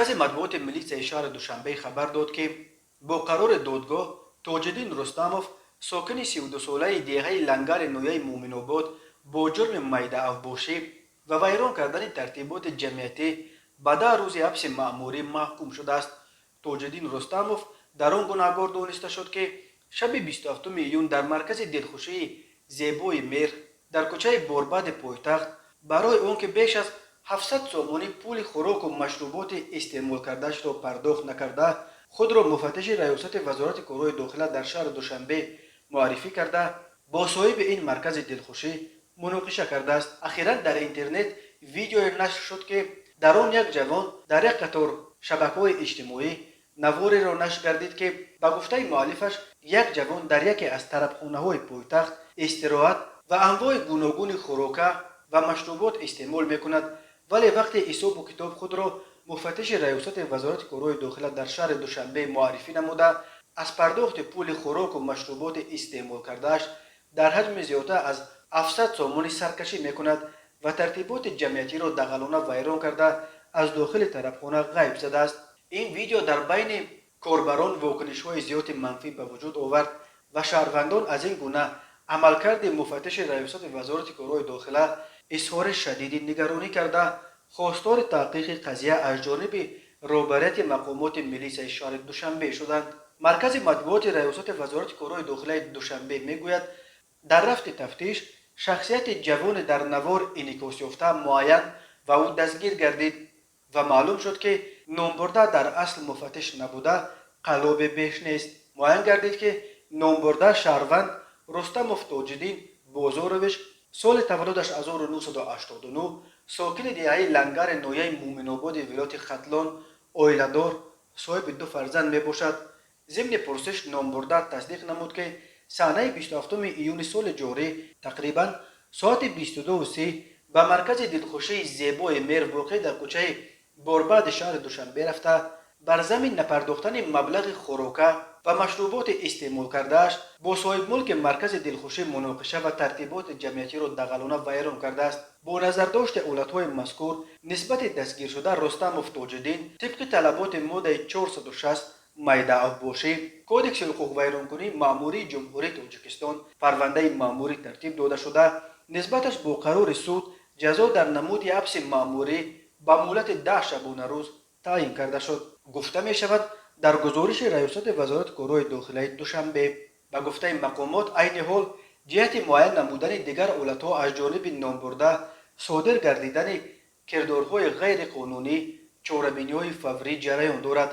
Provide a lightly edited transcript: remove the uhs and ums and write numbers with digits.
Маркази матбуоти милитсияи шаҳри Душанбе хабар дод, ки бо қарори додгоҳ Тоҷиддин Рустамов, сокини 32-солаи деҳаи Лангари ноҳияи Муъминобод, бо ҷурми майдаавбошӣ ва вайрон кардани тартиботи ҷамъиятӣ ба 10 рӯзи ҳабси маъмурӣ маҳкум шудааст. Тоҷиддин Рустамов дар он гунаҳгор дониста шуд, ки шаби 27 июн дар маркази дилхушии «Зебои Меҳр» дар кӯчаи Борбади пойтахт барои он ки беш аз 700 сомонӣ пули хӯроку машруботи истеъмолкардаашро пардохт накарда, худро муфаттиши раёсати Вазорати корҳои дохила дар шаҳри Душанбе муаррифӣ карда, бо соҳиби ин маркази дилхушӣ муноқиша кардааст. Ахиран дар интернет видеое нашр шуд, ки дар он як ҷавон дар як қатор шабакаҳои иҷтимоӣ навореро нашр гардид, ки ба гуфтаи муаллифаш, як ҷавон дар яке аз тарабхонаҳои пойтахт истироҳат ва анвои гуногуни хӯрока ва машрубот истеъмол мекунад, вале вақте ҳисобу китоб худро муфаттиши раёсати Вазорати корҳои дохила дар шаҳри Душанбе муаррифӣ намуда, аз пардохти пули хӯроку машруботи истеъмолкардааш дар ҳаҷми зиёда аз 700 сомонӣ саркашӣ мекунад ва тартиботи ҷамъиятиро дағалона вайрон карда, аз дохили тарабхона ғайб задааст. Ин видео дар байни корбарон вокунишҳои зиёди манфӣ ба вуҷуд овард ва шаҳрвандон аз ин гуна амалкарди муфаттиши раёсати Вазорати корҳои дохила изҳори шадиди нигаронӣ карда, хостори таҳқиқи қазия аз ҷониби роҳбарияти мақомоти милисияи шаҳри Душанбе шуданд. Маркази матбуоти раёсати Вазорати корҳои дохилаи Душанбе мегӯяд, дар рафти тафтиш шахсияти ҷавоне дар навор инъикосёфта муайян ва ӯ дастгир гардид ва маълум шуд, ки номбурда дар асл муфаттиш набуда, қаллобе беш нест. Муайян гардид, ки номбурда шаҳрванд Рустамов Тоҷиддин Бозорович, соли таваллудаш 1989, сокини деҳаи Лангари ноҳияи Муъминободи вилояти Хатлон, оиладор, соҳиби ду фарзанд мебошад. Зимни пурсиш номбурда тасдиқ намуд, ки санаи 27 июни соли ҷорӣ тақрибан соати 22:30 ба маркази дилхушии «Зебои Меҳр», воқеъ дар кӯчаи Борбади шаҳри Душанбе рафта, бар замин напардохтани маблағи хӯрока ва машруботи истеъмолкардааш бо соҳибмулки маркази дилхушӣ муноқиша ва тартиботи ҷамъиятиро дағалона вайрон кардааст. Бо назардошти ҳолатҳои мазкур нисбати дастгиршуда Рустамов Тоҷиддин тибқи талаботи моддаи 460 майдаавбошӣ Кодекси ҳуқуқвайронкунии маъмурии Ҷумҳурии Тоҷикистон парвандаи маъмурӣ тартиб дода шуда, нисбаташ бо қарори суд ҷазо дар намуди ҳабси маъмурӣ ба муҳлати 10 шабонарӯз таъин карда шуд, гуфта мешавад дар гузориши раёсати Вазорати корҳои дохилаи Душанбе. Ба гуфтаи мақомот, айни ҳол ҷиҳати муайян намудани дигар ҳолатҳо аз ҷониби номбурда содир гардидани кирдорҳои ғайриқонунӣ чорабиниҳои фаврӣ ҷараён дорад.